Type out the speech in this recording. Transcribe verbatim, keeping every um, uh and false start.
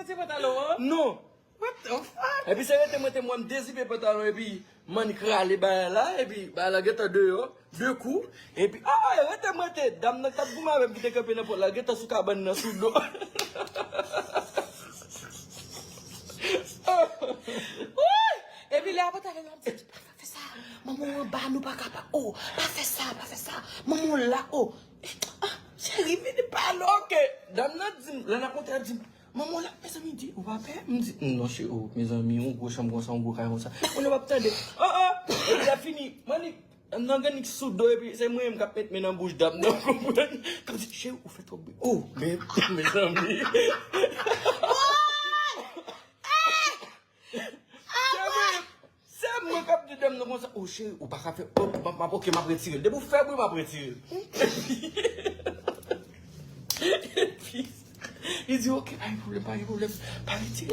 Se pantalon an? Non. What the fuck? Epi se rete mwen te mwen m dezipe pantalon epi Manik rale bagay la, epi bagay la gentan deyò, de kou, epi ah, ah, rete mwen te, dam nan k t ap goumen avè m ki te kanpe nan pòt la, gentan sou kabann nan sou do. Woy! Epi lè apot avè m ap di, pa fè sa, manman w anba nou pa ka pa, oh, pa fè sa, pa fè sa, manman w la, oh. Ah, cheri, vini pa non. Ok, dam nan di m, lè n ap monte, ap di m, manman w la, mezanmi, di, ou pa pè? M di, non, cheri, oh, mezanmi, yon gwo chanm konsa, yon gwo kay konsa. Kounye w ap tande, oh, oh, epi lè fini, Manik, nan gen nèg sou do, epi se mwen menm k ap met men nan bouch dam nan, konprann? K ap di, cheri, ou fè twòp bri. Oh, men, mezanmi. Se mwen, se mwen k ap di dam nan konsa, oh, cheri, ou pa ka fè, oh, m ap, m ap, ok, m ap retire l. Depi w fè bri, m ap retire l. Epi, li di, ok, pa gen pwoblèm, pa gen pwoblèm, pa retire.